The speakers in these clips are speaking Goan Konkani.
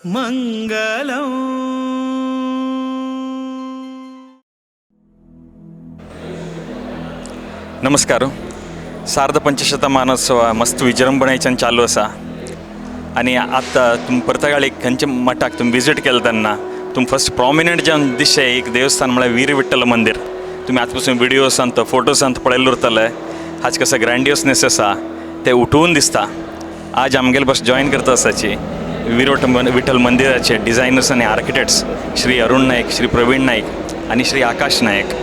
మంగళం. नमस्कार. सार्ध पंचशतमानोत्सव मस्त विजृंभणेच्यान चालू आसा आनी आतां तुमी पर्तगाळी खंयच्या मठाक तुमी विजीट केले तेन्ना तुमी फर्स्ट प्रोमिनंट जें दिसचें एक देवस्थान म्हळ्यार वीर विठ्ठल मंदीर. तुमी आतां पसून विडियोसांत फोटोसांत पळयल्लें उरतलें. हाच कसो ग्रँडियोसनेस आसा तें उठून दिसता. आज आमगेले बस जॉयन करता आसाची वीर विठ्ठल मंदिराचे डिझायनर्स आनी आर्किटेक्ट्स श्री अरुण नायक, श्री प्रवीण नायक आनी श्री आकाश नायक.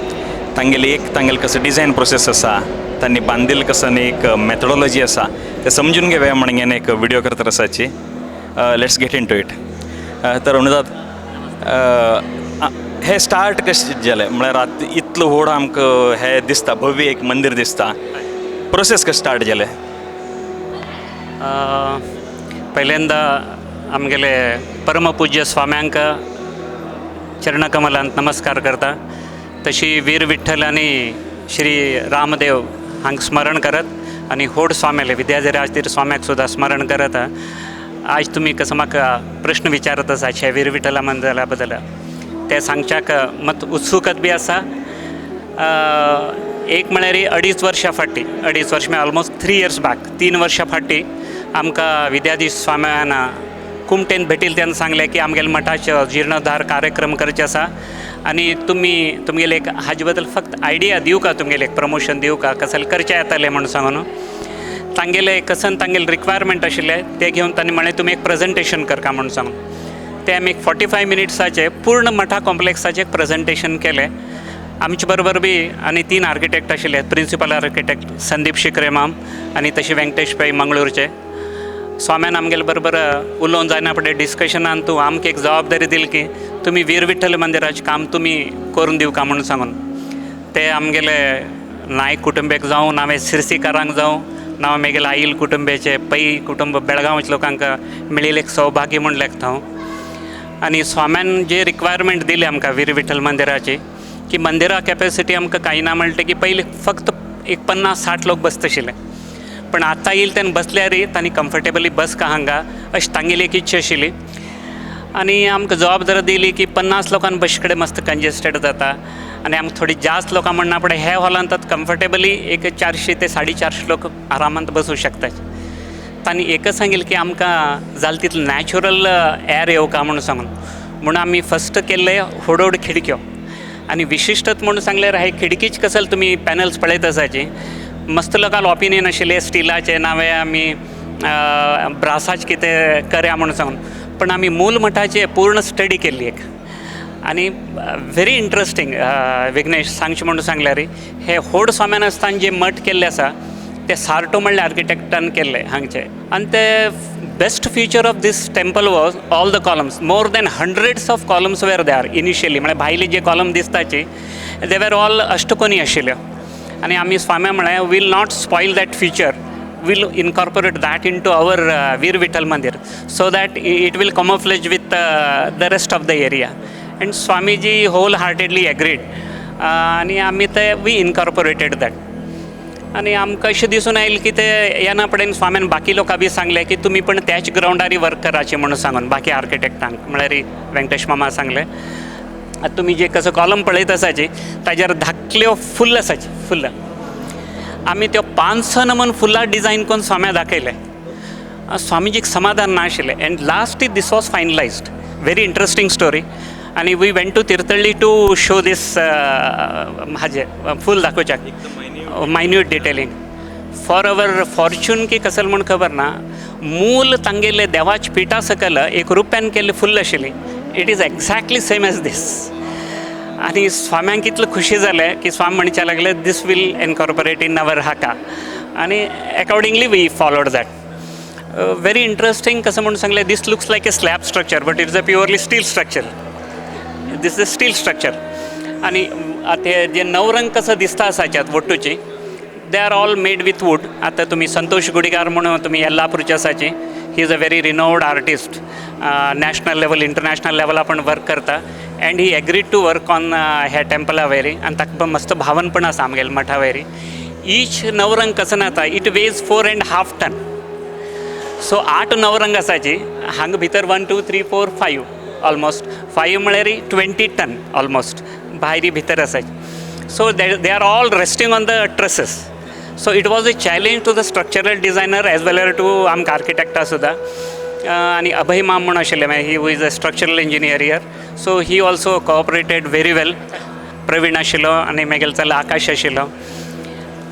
तांगेली एक तांगेले कसो डिझायन प्रोसेस आसा, तांणी बांदिल्लें कसो आनी एक मेथडॉलॉजी आसा तें समजून घेवया म्हणून एक विडियो करता आसाची. Let's get into it. तर अनुदाद, हें स्टार्ट कशें जालें? म्हळ्यार आतां इतलो व्हड आमकां हें दिसता, भव्य एक मंदीर दिसता, प्रोसेस कशें स्टार्ट जालें? पहिल्यांदा आमगेले परमपूज्य स्वाम्यांक चरणकमलांत नमस्कार करता. तशी वीर विठ्ठल आनी श्री रामदेव हांकां स्मरण करत आनी होड स्वाम्याले विद्याधिराज स्वाम्याक सुद्दां स्मरण करत आज तुमी कसो म्हाका प्रश्न विचारत आसा ह्या वीर विठ्ठला मंदिरा बद्दल, तें सांगच्याक मत उत्सुकत बी आसा. एक म्हळ्यार अडीच वर्सां फाटीं, अडीच वर्स म्हळ्यार ऑलमोस्ट 3 इयर्स बॅक, 3 वर्सां फाटीं आमकां विद्याधीश स्वाम्यान कुमटेन भेटिल्ले तेन्ना सांगलें की आमगेले मठाचो जिर्णोद्धार कार्यक्रम करचे आसा आनी तुमी तुमगेले एक हाजे बद्दल फक्त आयडिया दिवका, तुमगेले एक प्रमोशन दिवका, कसले करचें येतलें म्हणून सांगून तांगेले कसन तांगेले रिक्वायरमेंट आशिल्लें तें घेवन तांणी म्हणलें तुमी एक प्रेजेंटेशन करका म्हणून सांगून. तें आमी एक 45 मिनिट्साचें पूर्ण मठा कॉम्प्लेक्साचें प्रेजेंटेशन केलें. आमचे बरोबर बी आनी तीन आर्किटेक्ट आशिल्ले, प्रिंसिपल आर्किटेक्ट संदीप शिकरे माम आनी तशें वेंकटेश पै मंगळूरचे. स्वाम्यान आमगेले बरोबर उलोवन जायना फुडें डिस्कशनान तूं आमकां एक जबाबदारी दिली की तुमी वीर विठ्ठल मंदिराचें काम तुमी करून दिवका म्हणून सांगून. ते आमगेले नायक कुटुंबेक जावं, नावें सिरसीकारांक जावं, नांव मेगेले आईल कुटुंबेचे पै कुटुंब बेळगांवच्या लोकांक मेळिल्लें एक सौभाग्य म्हूण लेखता हांव. आनी स्वाम्यान जे रिक्वायरमेंट दिली आमकां वीर विठ्ठल मंदिराची की मंदिरा कॅपेसिटी आमकां कांय ना म्हणटा की पयलीं फक्त एक 50-60 लोक बसताशिल्ले, पण आतां येयल तेन्ना बसल्यारय तांणी कम्फर्टेबली बस का हांगा अशी तांगेली एक इच्छा आशिल्ली. आनी आमकां जबाबदारी दिली की 50 लोकांक बसचे कडेन मस्त कंजेस्टेड जाता आनी आमकां थोडी जास्त लोकां म्हणना फुडें ह्या हॉलांत कम्फर्टेबली एक 400 ते 450 लोक आरामांत बसूं शकतात. तांणी एकच सांगिल्लें की आमकां जाल तितलें नॅचरल एअर येवका म्हणून सांगून. म्हणून आमी फस्ट केल्ले व्हड व्हड खिडक्यो आनी विशिश्टत म्हणून सांगल्यार हे खिडकीच कसल तुमी पॅनल्स पळयत आसाची. मस्त लोकांक ओपिनियन आशिल्लें स्टिलाचे नावे आमी ब्रासाचे कितें करया म्हणून सांगून, पण आमी मूल मठाचे पूर्ण स्टडी केल्ली एक. आनी व्हेरी इंट्रस्टींग विघ्नेश, सांगचें म्हणून सांगल्यार हे होड स्वाम्यान आसतना जे मठ केल्ले आसा ते सार्टो म्हणले आर्किटेक्टान केल्ले हांगचे. आनी ते best feature of this temple was all the columns, more than hundreds of columns were there initially. म्हळ्यार भायले जे कॉलम दिसताची they were all अष्टकोनी आशिल्ल्यो. आनी आमी स्वाम्या म्हळें, we'll not spoil that feature, we'll incorporate that into our Veer Vitthal Mandir so that it will camouflage with the rest of the area. And Swamiji wholeheartedly agreed. आनी आमी ते we incorporated that. आनी आमकां अशें दिसून आयलें की ते येना फुडें स्वाम्यान बाकी लोकां बी सांगलें की तुमी पण त्याच ग्रावंडार वर्क कराचें म्हणून सांगून बाकी आर्किटेक्टांक, म्हळ्यार वेंकटेश मामा सांगलें. आतां तुमी जे कसो कॉलम पळयत आसाची ताजेर धाकल्यो फुल्ल आसाची फुल्ल, आमी त्यो 500 नमन फुलां डिजायन करून स्वाम्या दाखयले. स्वामीजीक समाधान नाशिल्लें and last this was finalized. Very interesting story. आनी we went to Thirthahalli to show this हाजे फूल दाखोवच्याक minute detailing. For our fortune की कसल म्हूण खबर ना, मूल तांगेले देवाच्या पिठा सकयल एक रुप्यान केल्लें फुल्ल आशिल्ली. It is exactly same as this. आनी स्वाम्यांक इतलें खुशी जालें की स्वामी म्हणच्या लागले, this we'll incorporate in our हाका. आनी accordingly we followed that. Very interesting कसं म्हणून सांगलें, this looks like a slab structure, but it's a purely steel structure. This is steel structure. आनी ते जे नवरंग कसं दिसता आसाच्यात वट्टूची, they are all made with wood. आतां तुमी संतोष गुडीकार म्हणून तुमी येल्लापूरचे आसाची, he is a very renowned artist, national level, international लेवला पण वर्क करता and he agreed to work on ह्या टेम्पला वयरी. आनी ताका मस्त भावन पण आसा आमगेल्या मठा वयरी. ईच नवरंग कसं ना, it weighs 4.5 ton. सो आठ नवरंग आसाची हांगा भितर 1, 2, 3, 4, 5, almost 5 म्हळ्यार 20 टन ऑलमोस्ट भायरी भितर आसाची. So they are all resting on the trusses. So it was a challenge to the structural designer as well as to आमकां आर्किटेक्टा सुद्दां. आनी अभय माम म्हूण आशिल्ले, मागीर he is a structural engineer here, so he also cooperated very well. Praveen आशिल्लो आनी मागीर चलो आकाश आशिल्लो.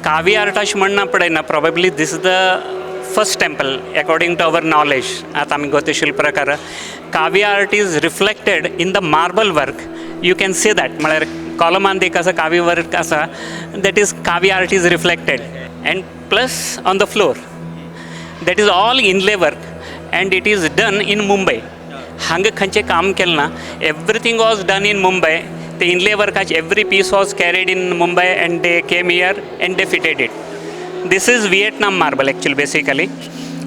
कावी आर्ट अशें म्हणना पळयना, probably this is the first temple according to our knowledge. आतां आमी गतिशील प्रकार कावी art is reflected in the marble work. You can see that, म्हळ्यार कॉलमान एक आसा, कावी वर्क आसा, that is Kavi art is reflected, and plus on the floor, that is all inlay work and it is done in Mumbai. हांगा खंयचें काम केलें ना, everything was done in Mumbai. ते इनले वर्काचे every piece was carried in Mumbai and they came here and they fitted it. This is Vietnam marble actually, basically.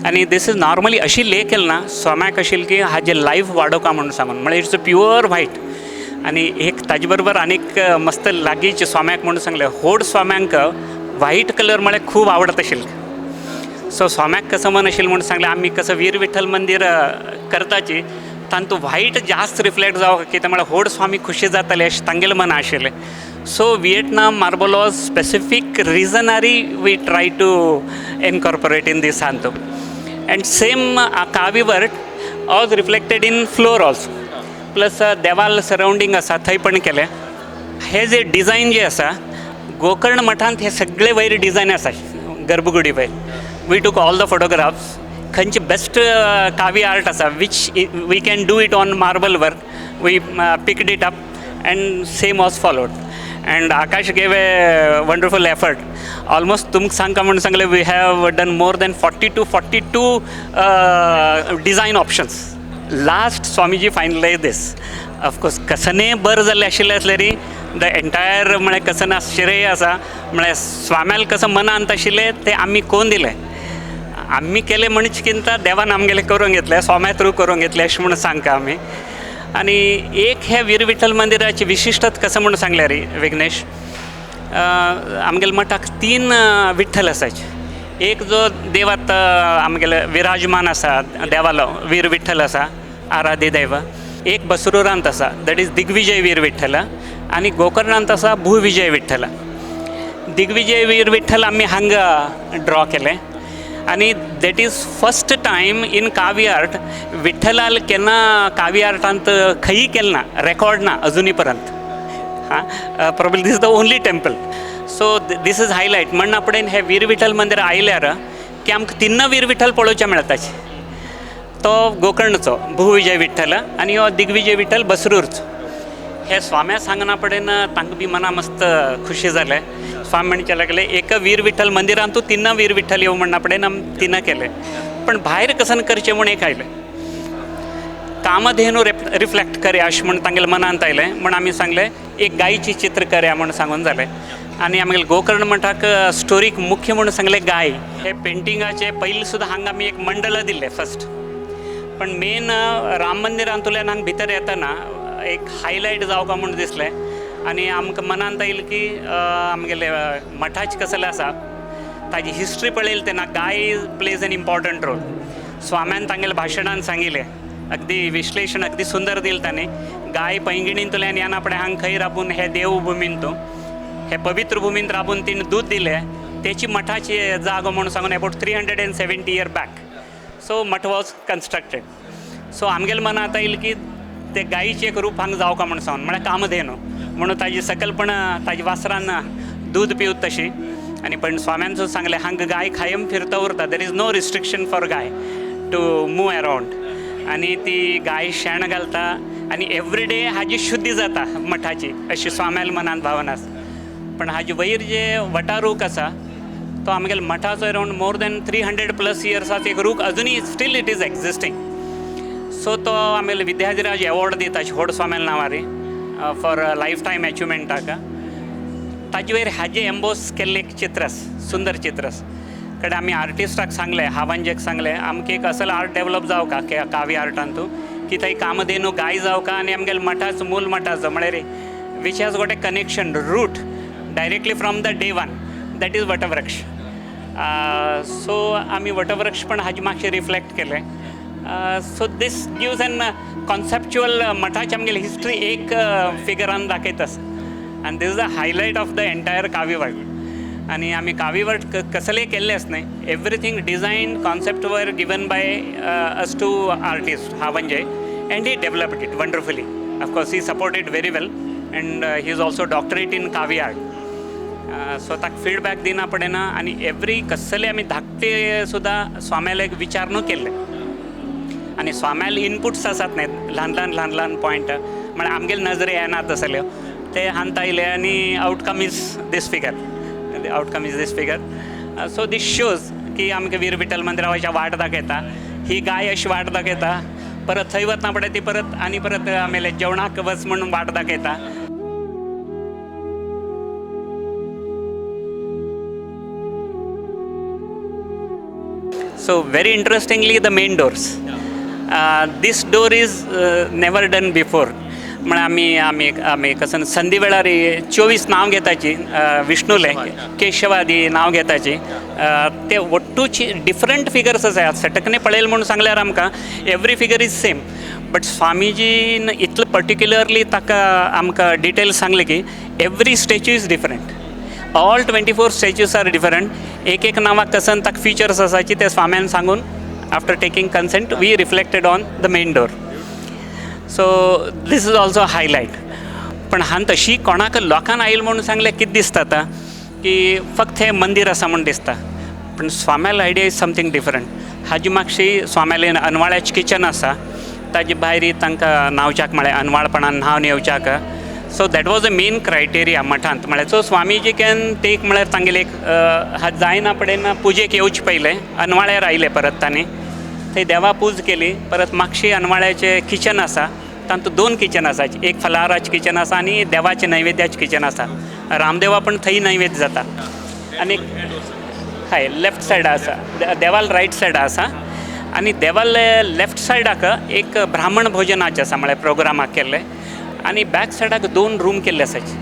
आनी this is normally अशी ले केलें ना स्वाम्याक आशिल्लें की हाजें लायफ वाडोवका म्हणून सांगून, म्हळ्यार it's pure white. आनी एक ताजे बरोबर आनीक मस्त लागींच स्वाम्याक म्हणून सांगलें, होड स्वाम्यांक व्हायट कलर म्हळ्यार खूब आवडत आशिल्लें. सो स्वाम्याक कसं मन आशिल्लें म्हणून सांगलें, आमी कसं वीर विठ्ठल मंदीर करताची, तांतू व्हायट जास्त रिफ्लेक्ट जावं कितें म्हळ्यार होड स्वामी खुशी जाताले अशें तांगेलें मन आशिल्लें. So Vietnam marble was specific रिजनारी we try to incorporate in this हांतू, and same Kavi work was reflected in floor also, plus देवाल सरावंडींग आसा थंय पण केलें. हे जे डिजायन जे आसा, गोकर्ण मठांत हे सगळे वयर डिजायन आसा गर्भगुडी वयर. We took all the photographs, खंयचे बेस्ट कावी आर्ट आसा which we can do it on marble work, we picked it up and same was followed. And Akash gave a wonderful effort. Almost तुमकां सांगता म्हणून सांगलें, we have done more than 40 to 42 design options. Last Swamiji finalize this. Of course कसने बरं जाल्लें आशिल्लें आसल्यारी the entire म्हळ्यार कसन श्रेय आसा, म्हळ्यार स्वाम्याल कसं मनांत आशिल्लें तें आमी कोन दिलें. आमी केलें म्हणचे किंता देवान आमगेलें करून घेतलें, स्वाम्या थ्रू करून घेतलें अशें म्हणून सांगता आमी. आनी एक हे वीर विठ्ठल मंदिराची विशिश्टत कसं म्हणून सांगल्यार विघ्नेश, आमगेल्या मठाक तीन विठ्ठल आसाचे. एक जो देव आतां आमगेले विराजमान आसा देवालो वीर विठ्ठल आसा, आराध्य दैव. एक बसरुरांत आसा, that is Digvijay Veer Vitthal, आनी गोकर्णांत आसा भूविजय विठ्ठल. दिग्विजय वीर विठ्ठल आमी हांगा ड्रॉ केलें आनी that is first time in Kavi art. विठ्ठलाल केन्ना कावी आर्टांत खंयी केलें ना, रेकॉर्ड ना अजुनी पर्यंत. हां, probably this is the only temple, so this is highlight. म्हण फुडें हें वीर विठ्ठल मंदीर आयल्यार की आमकां तिन्न वीर विठ्ठल पळोवचें मेळटाचे. तो गोकर्णचो भूविजय विठ्ठल आनी हो दिग्विजय विठ्ठल बसरूरचो. हे स्वाम्या सांगना पडेन तांकां बी मना मस्त खुशी जालें. स्वामी म्हणचे लागले, एक वीर विठ्ठल मंदिरांत तूं तिन्न वीर विठ्ठल येवं म्हणना पडेन आमी तिन्न केलें, पण भायर कसन करचें म्हूण एक आयलें, कामधेनू रिफ्लेक्ट करया अशें म्हूण तांगेल्या मनांत आयलें. म्हूण आमी सांगलें, एक गायचें चित्र करया म्हूण सांगून जालें. आनी आमगेले गोकर्ण मठाक स्टोरीक मुख्य म्हूण सांगलें गाय. हे पेंटिंगाचे पयलीं सुद्दां हांगा आमी एक मंडल दिल्लें फस्ट, पण मेन राम मंदिरांतल्यान हांगा भितर येतना एक हायलायट जावका म्हूण दिसलें. आनी आमकां मनांत आयलें की आमगेले मठाचें कसलें आसा ताजी हिस्ट्री पळयली तेन्ना गाय plays an important role. स्वाम्यान तांगेल्या भाशणान सांगिल्लें, अगदी विश्लेशण अगदी सुंदर दिलें ताणें. गाय पैंगिणींतल्यान येना फुडें हांगा खंय राबून हे देवभुमींत तूं हे पवित्र भुमींत राबून तिणें दूद दिलें, तेची मठाची जागो म्हणून सांगून about 370 year back so Math was constructed. So आमगेल्या मनांत आयलें की ते गायीचें एक रूप हांगा जावका म्हणून सांगून, म्हळ्यार कामधेनू म्हणून ताजी सकलपण ताजी वासरान दूद पिवत तशी. आनी पण स्वाम्यान सुद्दां सांगलें, हांगा गाय कायम फिरता उरता, there is no restriction for गाय to move around. आनी ती गाय शेण घालता आनी एवरी डे हाजी शुद्धी जाता मठाची, अशी स्वाम्याल्या मनांत भावना आसा. पण हाजे वयर जे वटारूख आसा तो आमगेल्या मठाचो around more than 300+ इयर्साचो एक रूख अजुनूय still it is existing. So तो आमगेले विद्याधिराज एवॉर्ड दिता व्हड स्वाम्याल्या नांवार फॉर लायफ टायम एचिवमेंटाक. ताजे वयर हाजें एम्बोस केल्लें एक चित्र आसा, सुंदर चित्र आसा. कडेन आमी आर्टिस्टाक सांगलें, हावांजेक सांगलें, आमकां एक असलो आर्ट डेवलप जावका कावी आर्टान तूं की थंय कामधेनू गाय जावका आनी आमगेल्या मठाचो मूल मठाचो म्हळ्यार which has got a connection root directly from the day one, that is वटवृक्ष. सो आमी वटवृक्ष पण हाजे मातशें रिफ्लेक्ट केलें. So this gives an conceptual मठाची आमगेली हिस्ट्री एक फिगरान दाखयता आसा आनी this is the highlight of the entire Kavi work. आनी आमी कावी वर्क कसलेय केल्ले आस न्हय, everything design concept were given by us to artist Havanje and he developed it wonderfully. Of course he supported very well and he is also doctorate in Kavi art. So ताका फिडबॅक दिना पडना आनी एवरी कसले आमी धाकटे सुद्दां स्वाम्याले विचार न्हू केल्ले आनी स्वाम्याले इनपुट्स आसात न्हय, ल्हान ल्हान ल्हान ल्हान पॉयंट म्हळ्यार आमगेले नजरे येना तसल्यो ते हांत आयले आनी outcome is this figure, the outcome is this figure. So this shows की आमकां वीर विठ्ठल मंदिराच्या वाट दाखयता, ही गाय अशी वाट दाखयता, परत थंय वतना पळय ती परत आनी परत आमगेले जेवणाक वच म्हणून वाट दाखयता. So very interestingly the main doors, this door is never done before. म्हळ्यार आमी आमी आमी कसं संदी वेळार 24 नांव घेताची, विष्णुले केशवादी नांव घेताची, ते ಒಟ್ಟುची डिफरंट फिगर्स आसा. सटकने पळयल म्हणून सांगल्यार आमकां every figure is same, but स्वामीजीन इतलो पर्टिक्युलरली ताका आमकां डिटेल्स सांगले की every statue is different, all 24 statues are different. एक एक नांवाक कसन ताका फिचर्स आसाची ते स्वाम्यान सांगून after taking consent we reflected on the main door. So this is also highlight. पण हांव तशी कोणाक लोकांक आयल म्हणून सांगलें कितें दिसता आतां की फक्त हें मंदीर आसा म्हूण दिसता, पण स्वाम्याल आयडिया is something different. हाजी मातशी स्वाम्याले अनवाळ्याचें किचन आसा, ताजे भायर तांकां न्हांवच्याक म्हळ्यार अनवाळपणान न्हांवन येवच्याक. So that was a main criteria मठांत म्हळ्यार. सो स्वामीजी can take म्हळ्यार तांगेले एक जायना पडना पुजेक येवचें पयलें अनवाळ्यार आयले परत तांणी थंय देवा पूज केली, परत मागशी अनवाळ्याचें किचन आसा, तातूंत 2 किचन आसा, एक फलाहाराचें किचन आसा आनी देवाचें नैवेद्याचें किचन आसा. रामदेवा पण थंय नैवेद्य जाता आनी हय लेफ्ट सायडा आसा, देवाल रायट सायडा आसा आनी देवाल लेफ्ट सायडाक एक ब्राह्मण भोजनाचें आसा म्हळ्यार प्रोग्रामाक केल्लें आनी बॅक सायडाक 2 रूम केल्ले आसाची.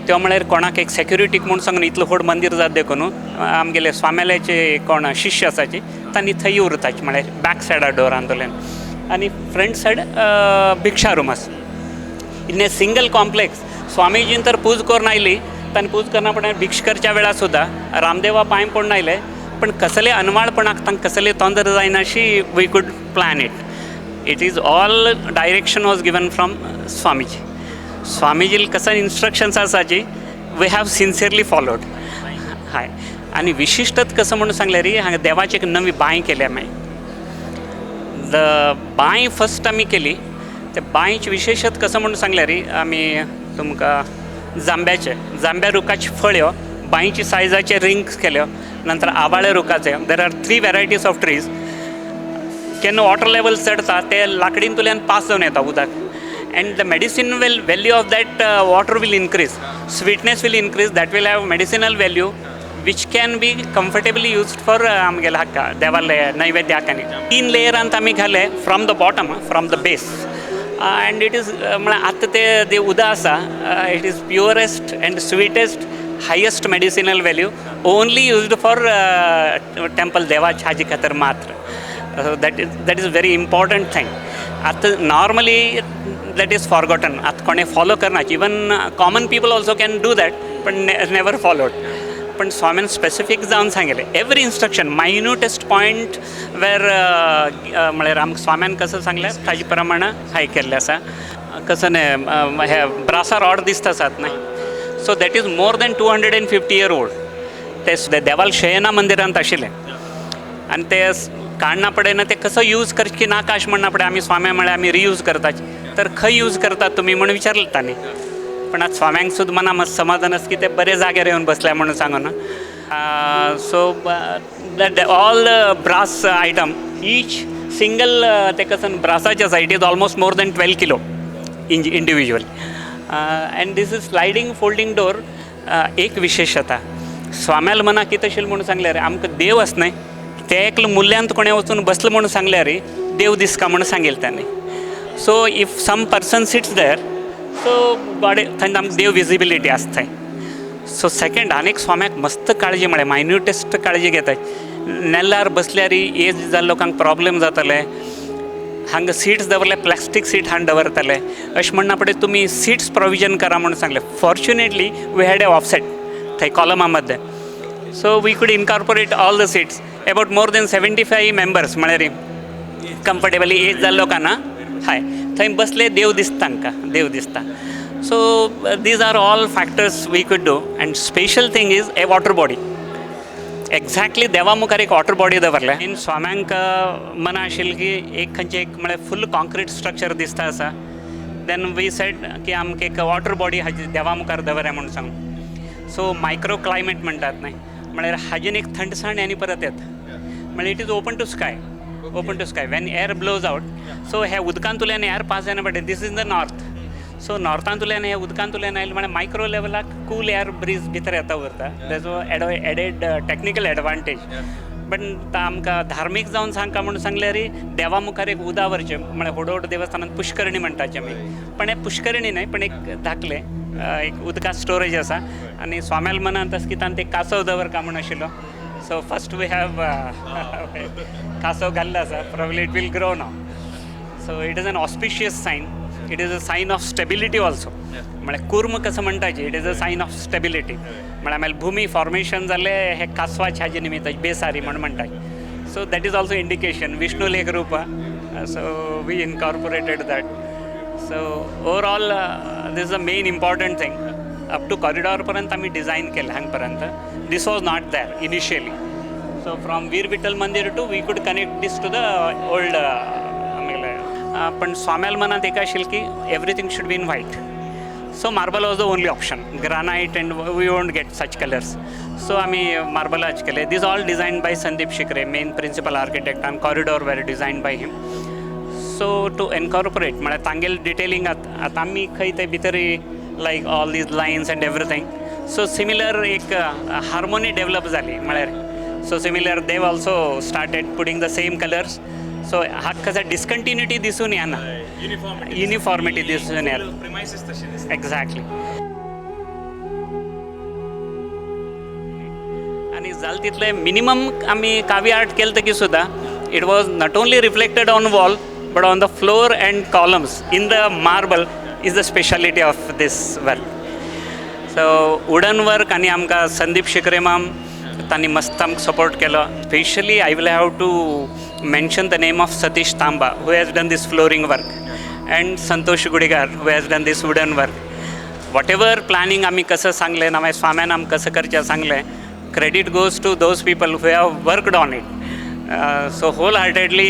त्यो म्हळ्यार कोणाक एक सेक्युरिटीक म्हूण सांगून इतलो व्हड मंदीर जाता देखून आमगेले स्वाम्याल्याचे कोण शिष्य आसाची तांणी थंय उरताची म्हळ्यार बॅक सायडा डोरान दोल्यान आनी फ्रंट सायड भिक्षा रूम आसा. इन ए सिंगल कॉम्प्लेक्स स्वामीजीन तर पूज करून आयली, तांणी पूज करना पडना भिक्षा करच्या वेळार सुद्दां रामदेवा पांय पडून आयले, पण कसले अनवाळपणाक तांकां कसले तोंदर जायना अशी we could plan it. It is all direction was given from Swamiji. स्वामीजील कसं इन्स्ट्रक्शन्स आसाची we have sincerely followed. हय आनी विशिश्टत कसं म्हणून सांगलें रे, हांगा देवाची एक नवी बांय केल्या मागीर the बांय फस्ट आमी केली. ते बांयची विशेशत कसं म्हणून सांगलें रे, आमी तुमकां जांब्याचे जांब्या रुखाची फळ्यो बांयची सायजाचे रिंग्स केल्यो, नंतर आवाळे रुखाचे there are 3 varieties of trees. केन्ना वॉटर लेवल चडता ते लाकडींतल्यान पास जावन येता उदक and the medicinal value of that water will increase, sweetness will increase, that will have medicinal value which can be comfortably used for आमगेल्या हाका देवाले नैवेद्याक. आनी 3 लेयरांत आमी घाले from the bottom, from the base and it is म्हळ्यार आतां तें उदक आसा it is purest and sweetest, highest medicinal value, only used for temple देवाच्या हाजे खातीर मात्र. That is very important thing. आतां नॉर्मली that is forgotten, आतां कोणें फॉलो करना, even common people also can do that पण नेवर फॉलोड. पण स्वामीन स्पेसिफीक जावन सांगलें every instruction minutest point where म्हळ्यार आमकां स्वाम्यान कसं सांगलें ताजे प्रमाणे हाय केल्लें आसा. कसं न्हय हे ब्रासा रॉड दिसता आसात न्हय, so that is more than 250 year old. ते देवाल शयना मंदिरांत आशिल्लें आनी ते काडना पडना ते कसं यूज करचे की नाका अशें म्हणना पडे आमी स्वाम्या म्हळ्यार आमी रियूज करतात, तर खंय यूज करतात तुमी म्हणून विचारलें तांणी. पण आतां स्वाम्यांक सुद्दां मना मातशें समाधान आसा की ते बरे जाग्यार येवन बसल्या म्हणून सांगून. So all brass item each single ते कसं ब्रासाचे आसा, it is almost more than 12 kilo individual. And this is sliding folding door. एक विशेशता स्वाम्याल मना कितें आशिल्लें म्हणून सांगल्यार आमकां देव आसा न्हय ते एकलो मुल्यांत कोणें वचून बसलो म्हणून सांगल्यार देव दिसका म्हणून सांगिल्लें तांणी. So if some person sits there so God थंय आमकां देव विजिबिलिटी आसता थंय. सो सेकेंड आनीक स्वाम्याक मस्त काळजी म्हळ्यार मायन्युटेस्ट काळजी घेताय. नेल्लार बसल्यार एज जाल्ल्या लोकांक प्रॉब्लेम जातले, हांगा सिट्स दवरले, प्लास्टीक सीट हाडून दवरतले. अशें म्हणना फुडें तुमी सिट्स प्रोविजन करा म्हणून सांगलें. Fortunately we had a offset थंय कॉलमा मदें, so we could incorporate all the seats, about more than 75 members म्हळ्यार कम्फर्टेबली एज जाल्ले लोकांना हय थंय बसले, देव दिसता तांकां, देव दिसता. So these are all factors we could do. And special thing is a water body. Exactly देवा मुखार एक वॉटर बॉडी दवरल्या. इन स्वाम्यांक मना आशिल्लें की एक खंयचें एक म्हळ्यार फूल कॉन्क्रीट स्ट्रक्चर दिसता आसा. Then we said की आमकां एक वॉटर बॉडी हाजी देवा मुखार दवरया म्हूण सांगून. सो मायक्रो क्लायमेट म्हणटात न्हय, म्हळ्यार हाजेन एक थंडसाण आनी परत येता. म्हळ्यार it is open to sky, open to sky when air blows out. So ह्या उदकांतल्यान एअर पास जायना, but this is the north. So नॉर्थांतल्यान हे उदकांतल्यान आयलें म्हळ्यार मायक्रो लेवलाक कूल एअर ब्रीज भितर येता उरता. That's added technical advantage. But आमकां धार्मीक जावन सांगका म्हणून सांगल्यार देवा मुखार एक उदा व्हरचें म्हळ्यार होडोड देवस्थानांत पुष्करणी म्हणटाचे आमी, पण हें पुष्करणी न्हय, पण एक धाकलें एक उदका स्टोरेज आसा. आनी स्वाम्याल मनांत आसा की तांकां एक कासव दवरका म्हूण आशिल्लो. सो फस्ट we have कासव घाल्लो आसा, probably it will grow now. So it is an auspicious sign, it is a sign of stability also. म्हळ्यार कूर्म कसं म्हणटाचे, it is a sign of stability. म्हळ्यार आमगे भुमी फॉर्मेशन जाल्लें हे कासवाच्या हाजे निमित्त, बेसारी म्हण म्हणटात. So that is also indication विष्णूलें एक रूप. So we incorporated that. So overall this is a main important thing. Up to corridor पर्यंत आमी डिझायन केलें हांगा पर्यंत. This was not there initially. So from Veer Vitthal Mandir to we could connect this to the old आमगेले. पण स्वाम्याल मनांत एक आशिल्लें की everything should be in white. So marble was the only option. Granite and we won't get such colours. So आमी मार्बलाच केले. This all design by Sandeep Shikre, main principal architect, and corridor were design by him. So to incorporate म्हळ्यार तांगेले डिटेलिंग आतां आमी खंय ते भितर like all these lines and everything. So similar एक हार्मोनी डेवलप जाली म्हळ्यार. So similar they've also started putting the same colours. So हाका कसा डिसकंटिन्युटी दिसून येना, युनिफॉर्मिटी दिसून येता. प्रिमायसीस तशी दिसता. एक्झॅक्टली. आनी जालें तितलें मिनिमम आमी कावी आर्ट केलें तकी सुद्दां it was not only reflected on wall but on the floor and columns in the marble is the speciality of this work. So wooden work आनी आमकां संदीप शिकरे माम तांणी मस्त आमकां सपोर्ट केलो. Specially I will have to mention the name of Satish Tamba, who has done this flooring work, and Santosh Gudigar, who has done this wooden work. Whatever planning आमी कसं सांगलें ना, मागीर स्वाम्यान आमकां कसं करचें सांगलें, credit goes to those people who have worked on it. So whole heartedly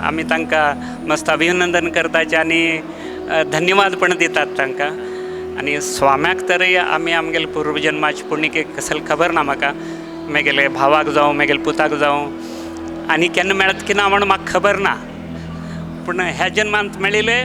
आमी तांकां मस्त अभिनंदन करताचे आनी धन्यवाद पण दितात तांकां. आनी स्वाम्याक तरी आमी आमगेले पूर्वजन्माचे पुण्य कसले खबर ना म्हाका, मेगेले भावाक जावं मेगेले पुताक जावं आनी केन्ना मेळत की ना म्हण म्हाका खबर ना, पूण ह्या जन्मांत मेळिल्ले.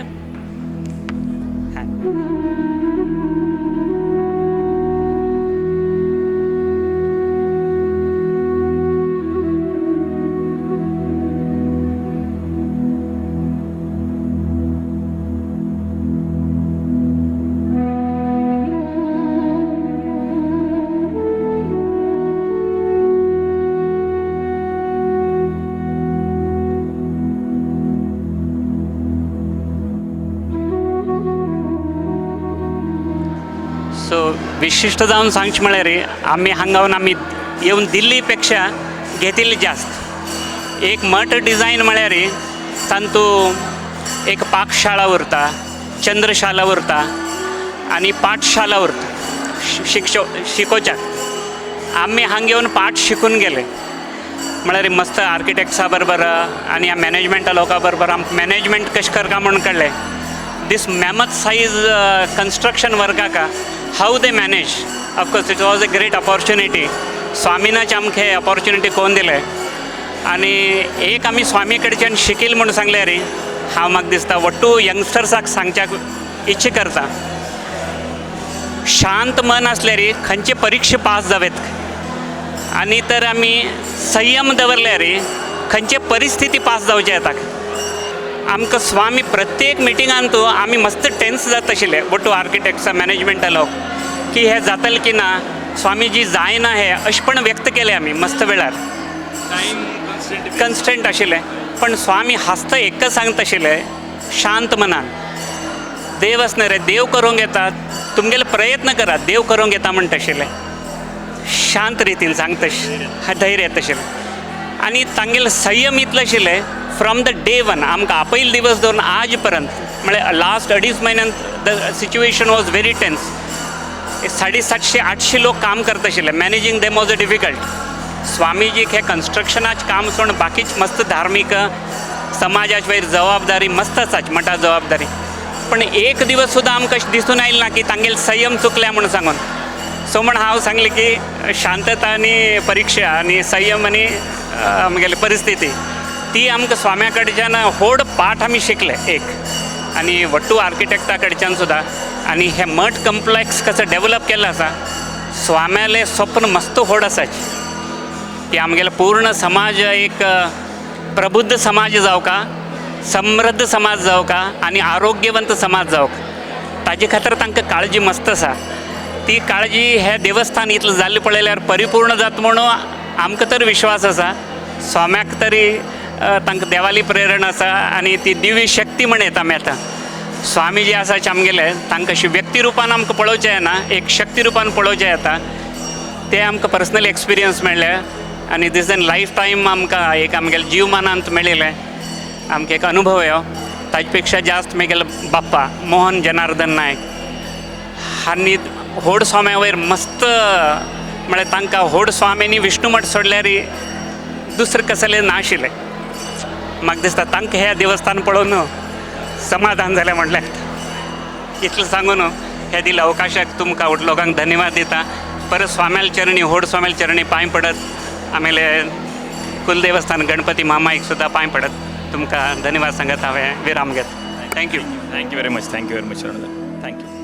सो विशिश्ट जावन सांगचें म्हळ्यार आमी हांगावन आमी येवन दिल्ली पेक्षा घेतिल्ली जास्त. एक मठ डिजायन म्हळ्यार तातूंत एक पाकशाळा उरता, चंद्रशाला उरता आनी पाठशाला उरता शिकोवच्याक. आमी हांगा येवन पाठ शिकून गेले म्हळ्यार मस्त आर्किटेक्ट्सा बरोबर आनी ह्या मॅनेजमेंटा लोकां बरोबर आमकां मॅनेजमेंट कशें करता म्हूण कळ्ळें. दिस मॅमथ सायज कन्स्ट्रक्शन वर्काक how they manage. Of course it was a great opportunity. स्वामीनाच आमकां हे ऑपॉर्च्युनिटी कोण दिलें आनी एक आमी स्वामी कडच्यान शिकील म्हूण सांगल्यार हांव म्हाका दिसता वट्टू यंगस्टर्साक सांगच्याक इच्छा करता, शांत मन आसल्यार खंयचे परिक्षा पास जावेत आनी तर आमी संयम दवरल्यार खंयचे परिस्थिती पास जावचे येता. आमकां स्वामी प्रत्येक मिटिंगान तूं आमी मस्त टेन्स जाता आशिल्ले वट्टू आर्किटेक्ट्सा मॅनेजमेंटा लोक की हे जातलें की ना स्वामीजी, जायना हे अशें पण व्यक्त केलें आमी मस्त वेळार. कन्स्टंट आशिल्लें, पण स्वामी हांसता एकच सांगता आशिल्ले शांत मनान, देव आसना रे, देव करूंक येता, तुमगेले प्रयत्न करात, देव करूंक येता म्हणटा आशिल्लें. शांत रितीन सांगता, धैर्य येता आशिल्लें. आनी तांगेलें संयम इतलें आशिल्लें, फ्रॉम the day one आमकां आपयले दिवस धरून आज पर्यंत, म्हळ्यार लास्ट अडीच म्हयन्यांत the situation was very tense. 750 800 लोक काम करता आशिल्ले. Managing them was a difficult. स्वामीजीक हे कन्स्ट्रक्शनाचें काम सोडून बाकीच मस्त धार्मीक समाजाच वयर जबाबदारी मस्त आसाच मठा जबाबदारी, पण एक दिवस सुद्दां आमकां अशें दिसून आयलें ना की तांगेले संयम चुकल्या म्हणून सांगून. सो म्हण हांव सांगलें की शांतता आनी परिक्षा आनी संयम आनी आमगेली परिस्थिती ती आमकां स्वाम्या कडच्यान व्हड पाठ आमी शिकले एक, आनी वट्टू आर्किटेक्टा कडच्यान सुद्दां. आनी हें मठ कम्प्लेक्स कसो डेवलप केल्लो आसा, स्वाम्यालें स्वप्न मस्त व्हड आसाच की आमगेलो पूर्ण समाज एक प्रबुद्ध समाज जावका, समृद्ध समाज जावका आनी आरोग्यवंत समाज जावका. ताजे खातीर तांकां काळजी मस्त आसा. ती काळजी हें देवस्थान इतलें जाल्लें पळयल्यार परिपूर्ण जाता म्हणून आमकां तर विश्वास आसा. स्वाम्याक तरी तांकां देवाली प्रेरणा आसा आनी ती दिव्य शक्ती म्हण येता आमी. आतां स्वामी जे आसा आमगेले, तांकां अशी व्यक्ती रुपान आमकां पळोवचें येना, एक शक्ती रुपान पळोवचें येता. ते आमकां पर्सनल एक्सपिरियन्स मेळ्ळे आनी दीस एन लायफ टायम आमकां एक आमगेले जीवमानांत मेळिल्लें आमकां एक अनुभव हो. ताजे पेक्षा जास्त म्हगेलो बाप्पा मोहन जनार्दन नायक हांणी व्हड स्वाम्या वयर मस्त, म्हळ्यार तांकां व्हड स्वाम्यांनी विष्णू मठ सोडल्यार दुसरें कसलें नाशिल्लें. म्हाका दिसता तांकां हें देवस्थान पळोवन समाधान जालें म्हणल्यार. इतलें सांगून हे दिल्या अवकाशाक तुमकां लोकांक धन्यवाद दिता. परत स्वाम्याल चरणी, व्हड स्वाम्याल चरणी पांय पडत, आमगेले कुलदेवस्थान गणपती मामाईक सुद्दां पांय पडत तुमकां धन्यवाद सांगत हांवें विराम घेता. Thank you. Thank you very much, thank you very much, thank you.